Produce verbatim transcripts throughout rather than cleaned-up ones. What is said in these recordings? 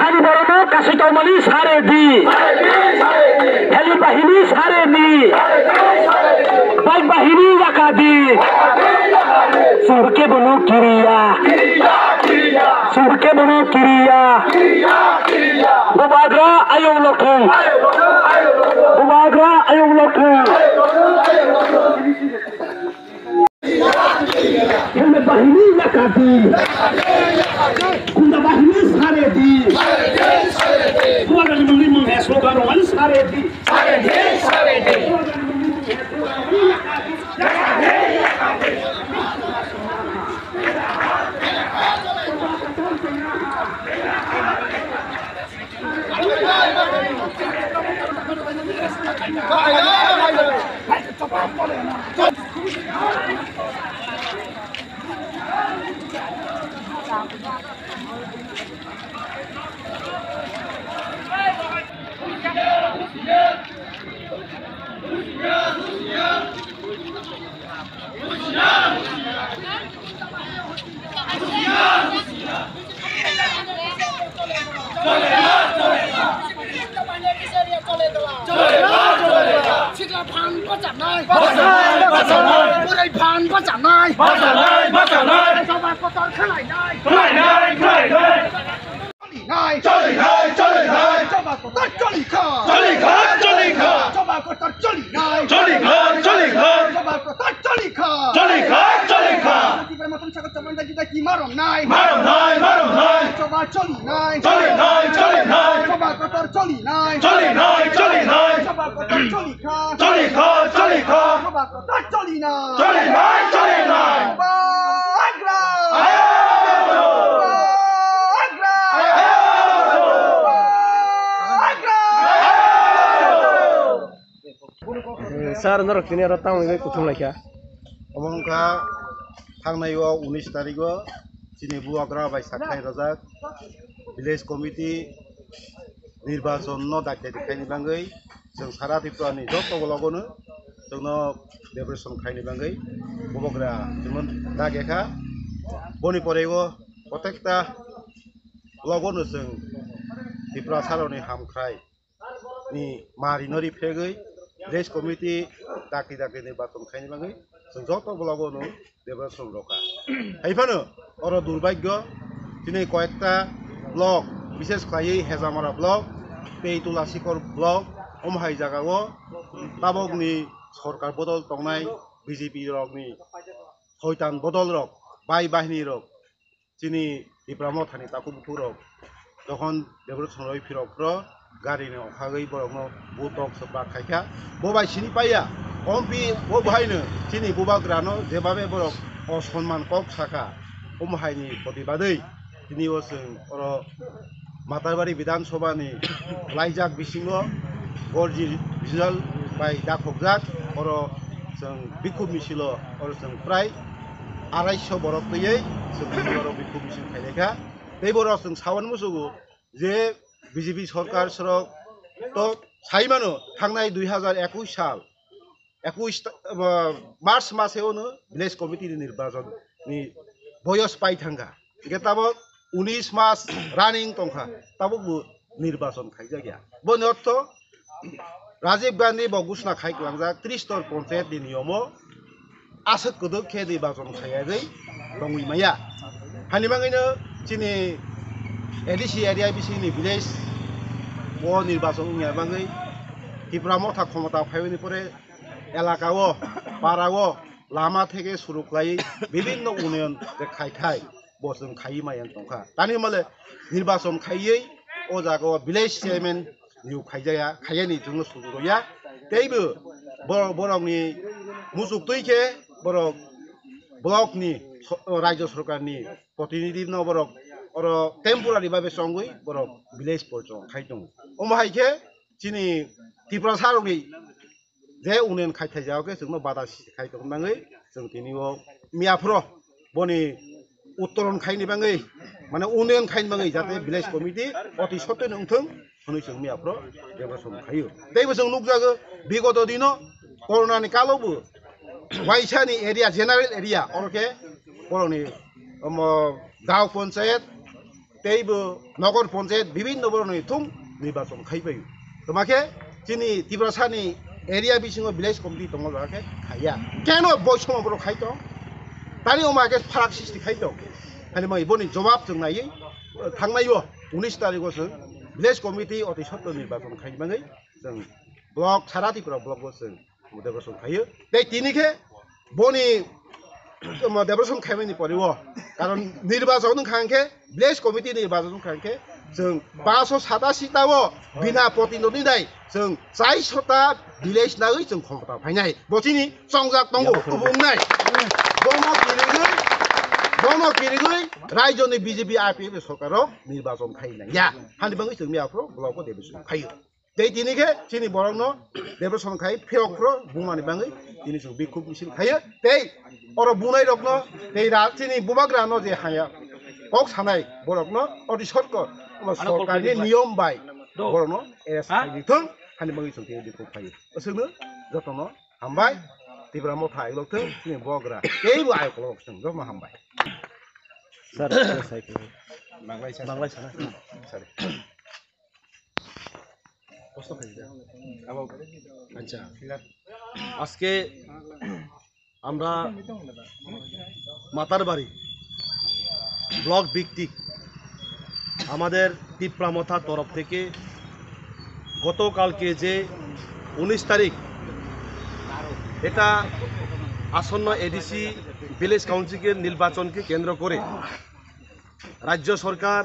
Ani borokno kasui tongmani sare di. Heli bahini sare di. Bike bahini yaka di. Sungke bono kiriya. Sungke bono kiriya. Bubagra ayung lokthung. Bubagra ayung lokthung. Helmet bahini yakati. Kunda bahini saredi. Kuaga ni mangni manghe slogan wani saredi. Saredi, saredi. Sikla phan bachanai. Bachanai, bachanai. Burai phan bachanai. Bachanai, bachanai. Choba kotor khwlainai. Khwlainai, khwlainai. Cholinai. Cholinai, cholinai. Choba kotor cholikha. Cholikha, cholikha. Choba kotor cholinai. Cholikha, cholikha. Choba kotor cholikha. Cholikha, cholikha. Tipra Motha ni sakao choba nai juda ki marom nai. Marom nai, marom nai. Choba cholinai. Cholinai, cholinai. Choba kotor cholinai. Cholinai, cholinai. Choba kotor cholikha. Cholikha, cholikha. Choba kotor cholinai. Cholinai, cholinai. Bubagra. Ayo. Bubagra. Ayo. Bubagra. Sir, norok tini aro tamo wngwi kuthum laikha. Omo wngkha thangnai o unis tarik o chini bubagra bai sakhlai rwjak village committee nirbachon no dakti dakti khaini bagwi chwng sara Tripura ni joto block o no chwngno decoration khaini bagwi bubagra chwngno dakti kha. Boni pore o protekta block o no chwng Tripura saroni hamkhrai ni mari no ripregwi village committee dakti dakti nirbachon khaini bagwi chwng joto block o no decoration rokha. Hai phano oro durbagyo tini koyekta block, bishes khlaiwi Hejamara block tei Tulasikor block, omo hai jaga o tabok ni sorkar bodol tongnai B J P rok ni soitan bodol rok, bai bahini rok, chini Tipra Motha ni takhuk bukhuk rok jokhon decoration rwi phirok phro gari ni okhagwi borok no butok swprak khaikha, bo bai sini paiya. Ompi bo bahai no chini bubagra no jebabe borok osonman kok sakha, omo hai ni protibadwi tini o chwng oro Matarbari Bidhan Sabha ni laijak bisingo Gorji Regional bai dakhokjak, oro chwng bikhub misilo, oro chwng prai arai sho borok twiwi chwng oro bikhub misil khailaikha. Tei borok chwng sawan musugo je B J P sorkar sorok to sai mano thangnai dui hajar ekush sal ekush ta-, ah, March mase ono village committee ni nirbachon ni boyos pai thangkha. Hingke tabok unis mas running tongkha, tabok bo nirbachon khaijak ya. Boni ortho Rajiv Gandhi bo gusna khai klangjak tristor ponchayat ni niyomo aswk kwdwk khe nirbachon khaiyagwi tongwi maya. Hani bagwino chini A D C area bisingni village o nirbachon wngya bagwi Tipra Motha khomota phaiwini pore elaka o, para o lama theke suru khlaiwi bibinno unnoyon je khai khai bo chwng khaiwi maya tongkha. Tani hwnmale nirbachon khaiwi o jaga o village chairman niyok khaijaya, khaiyani chwngno suru rwya. Teibo bo-, borokni muchuk twi khe borok block ni so-, rajyo sorkar ni protinidhi no borok oro temporary babe chongwi borok village porchong khai tongo. Omo hai khe chini Tiprasa rokni je unen khai thai jao khe chwngno bada si khai tong nangwi chwng tini o miya phro boni uttoron khaini bagwi, mane unnoyon khaini bagwi, jate village committee oti sotto no wngthung hwnwi chwng miya phro decoration khaio. Teibo chwng nukjago bigoto dino corona ni kalo bo waisa ni area, general area, oro khe borokni omo gaon ponchayat, teibo nogor ponchayat bibinno borokni thung nirbachon khaibai. Toma khe chini Tiprasani area bisingo village committee tongo, jaga khe khaiya. Keno boisomo borok khai tong? Tani omo khe pharak sisti khai tong? Hani mai boni jobab chwng naiwi thangnai o unis tarikh o chwng village committee oti sotto nirbachon khai mangwi chwng block, sara Tripura block o chwng Devotion khaio. Tei tini khe boni, um, Devotion khaimani pore o. Karon nirbachon wngkha hwnkhe village committee nirbachon wngkha hwnkhe chwng paanch sho satasi ta o bina protinidhi nai chwng char sho ta village nagwi chwng khomota phainai. Bo chini chongjak tongo, kubung nai. Bono kirigwi, bono kirigwi raijoni B J P I P F ni sorkar rok nirbachon khai nangya. Hani bangwi chwng miya phuru block o Devotion khaio. Tei tini khe chini borokno Devotion khai phiyok phro bumani bangwi tini chwng bikhuk misil khaio. Tei oro bunai rokno tei ra chini bubagra no je haya kok sanai borokno oti sorko, omo sorkarni niyom bai borokno arrest khai thung hani bangwi chwng tini bikhuk khaio. Aswkno jotono hambai, Tipra Motha ailok thung chini bubagra tei bo ayok kolok thung jotono hambai. Sir, sir, sir. Banglai sana. Sorry. আচ্ছা, আজকে আমরা মাতারবাড়ি ব্লক ভিত্তিক আমাদের তিপ্রা মথা তরফ থেকে গতকালকে যে উনিশ তারিখ, এটা আসন্ন এডিসি ভিলেজ কাউন্সিলের নির্বাচনকে কেন্দ্র করে রাজ্য সরকার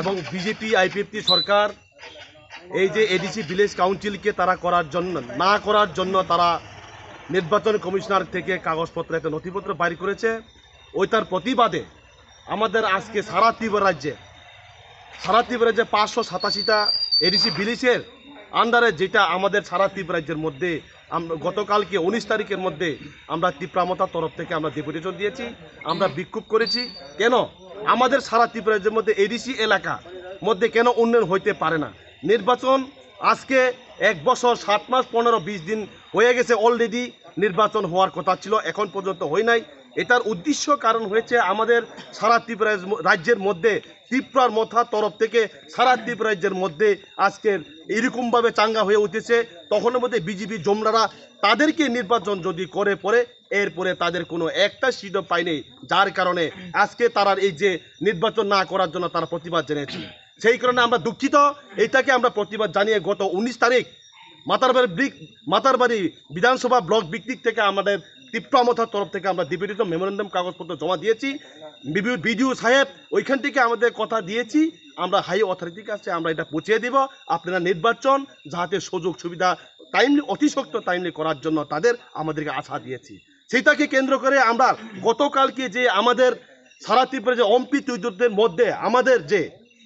এবং বিজেপি আইপিএফটি সরকার এই যে এডিসি ভিলেজ কাউন্সিলকে তারা করার জন্য, না করার জন্য তারা নির্বাচন কমিশনার থেকে কাগজপত্র, একটা নথিপত্র বাইর করেছে, ওইটার প্রতিবাদে আমাদের আজকে সারা ত্রিপুরা রাজ্যে, সারা ত্রিপুরা রাজ্যে পাঁচশো সাতাশিটা এডিসি ভিলেজের আন্ডারে, যেটা আমাদের সারা ত্রিপুরা রাজ্যের মধ্যে আমরা গতকালকে উনিশ তারিখের মধ্যে আমরা তিপ্রা মথা তরফ থেকে আমরা ডেপুটেশন দিয়েছি, আমরা বিক্ষোভ করেছি। কেন আমাদের সারা ত্রিপুরা রাজ্যের মধ্যে এডিসি এলাকা মধ্যে কেন উন্নয়ন হইতে পারে না? নির্বাচন আজকে এক বছর সাত মাস পনেরো বিশ দিন হয়ে গেছে, অলরেডি নির্বাচন হওয়ার কথা ছিল, এখন পর্যন্ত হয় নাই। এটার উদ্দেশ্য কারণ হয়েছে আমাদের সারা ত্রিপুরা রাজ্যের মধ্যে তিপ্রার মথা তরফ থেকে সারা ত্রিপুরা রাজ্যের মধ্যে আজকের এরকমভাবে চাঙ্গা হয়ে উঠেছে। তখনও মধ্যে বিজেপি জমলারা তাদেরকে নির্বাচন যদি করে পরে, এরপরে তাদের কোনো একটা সিটও পায়নি, যার কারণে আজকে তারা এই যে নির্বাচন না করার জন্য তারা প্রতিবাদ জানিয়েছে। সেই কারণে আমরা দুঃখিত। এটাকে আমরা প্রতিবাদ জানিয়ে গত উনিশ তারিখ মাতারবাড়ি ব্রিক-, মাতারবাড়ি বিধানসভা ব্লক ভিত্তিক থেকে আমাদের তিপ্রা মথার তরফ থেকে আমরা ডেপুটেশন মেমোরেন্ডাম কাগজপত্র জমা দিয়েছি। বিডিও সাহেব ওইখান থেকে আমাদের কথা দিয়েছি, আমরা হাই অথরিটির কাছে আমরা এটা পৌঁছে দিব। আপনারা নির্বাচন যাতে সুযোগ সুবিধা টাইমলি, অতি সত্বর টাইমলি করার জন্য তাদের আমাদেরকে আশা দিয়েছি। সেটাকে কেন্দ্র করে আমরা গতকালকে যে আমাদের সারা ত্রিপুরা যে অম্পি তৈদুরদের মধ্যে আমাদের যে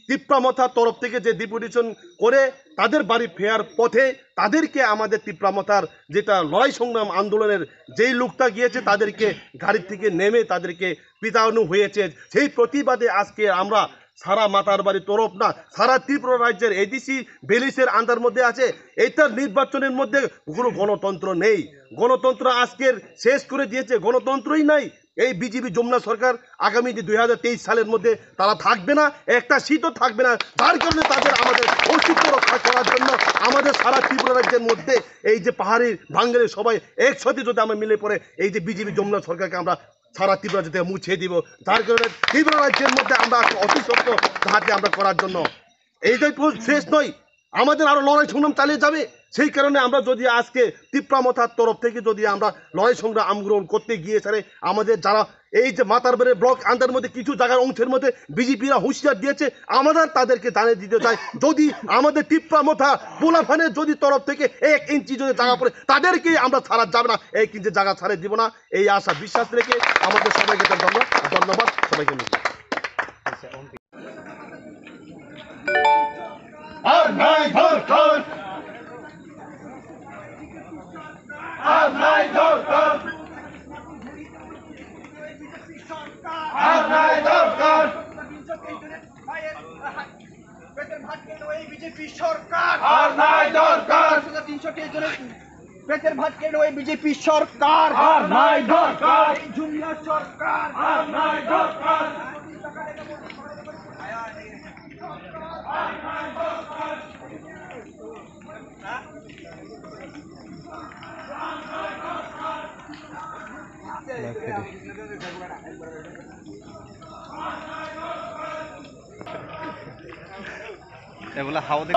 তিপ্রা মথার তরফ থেকে যে ডেপুটেশন করে তাদের বাড়ি ফেরার পথে তাদেরকে আমাদের তিপ্রা মথার যেটা লড়াই সংগ্রাম আন্দোলনের যেই লোকটা গিয়েছে তাদেরকে গাড়ি থেকে নেমে তাদেরকে পিটানো হয়েছে। সেই প্রতিবাদে আজকে আমরা সারা মাতারবাড়ি তরফ না, সারা ত্রিপুরা রাজ্যের এডিসি ভিলেজের আন্ডার মধ্যে আছে। এইটার নির্বাচনের মধ্যে কোনো গণতন্ত্র নেই। গণতন্ত্র আজকের শেষ করে দিয়েছে, গণতন্ত্রই নাই। এই বিজেপি জমনা সরকার আগামী যে দুই হাজার তেইশ সালের মধ্যে তারা থাকবে না, একটা সিটও থাকবে না। যার কারণে তাদের আমাদের অস্তিত্ব রক্ষা করার জন্য আমাদের সারা ত্রিপুরা রাজ্যের মধ্যে এই যে পাহাড়ি বাঙালি সবাই একসাথে যদি আমরা মিলে পড়ে এই যে বিজেপি জমনা সরকারকে আমরা সারা ত্রিপুরা রাজ্য থেকে মুছে দিব। যার কারণে ত্রিপুরা রাজ্যের মধ্যে আমরা আজকে অতি সত্য যাহাতে আমরা করার জন্য এইটাই পুরো শেষ নয়, আমাদের আরো লড়াই সংগ্রাম চালিয়ে যাবে। সেই কারণে আমরা যদি আজকে তিপ্রা মথার তরফ থেকে যদি আমরা লড়াই সংগ্রাম আন্দোলন করতে গিয়ে স্যারে আমাদের যারা এই যে মাতারবাড়ি ব্লক আন্ডার মধ্যে কিছু জায়গার অংশের মধ্যে বিজেপিরা হুঁশিয়ার দিয়েছে, আমরা তাদেরকে জানিয়ে দিতে চাই, যদি আমাদের তিপ্রা মথা পোলাফানের যদি তরফ থেকে এক ইঞ্চি যদি জায়গা পড়ে তাদেরকে আমরা ছাড়া যাবে না, এক ইঞ্চি জায়গা ছাড়ে দিব না। এই আশা বিশ্বাস রেখে আমাদের সবাইকে ধন্যবাদ, ধন্যবাদ সবাইকে মিলে। আর নাই দরকার, আর নাই দরকার, আর নাই দরকার। পেটের ভাত কেড়ে নেওয়া এই বিজেপি সরকার। আর নাই দরকার। তিনশো তেইশ জনের পেটের ভাত কেড়ে নেওয়া এই বিজেপি সরকার। আর নাই দরকার। এই জুমলা সরকার। আর নাই দরকার। Ebla hao de.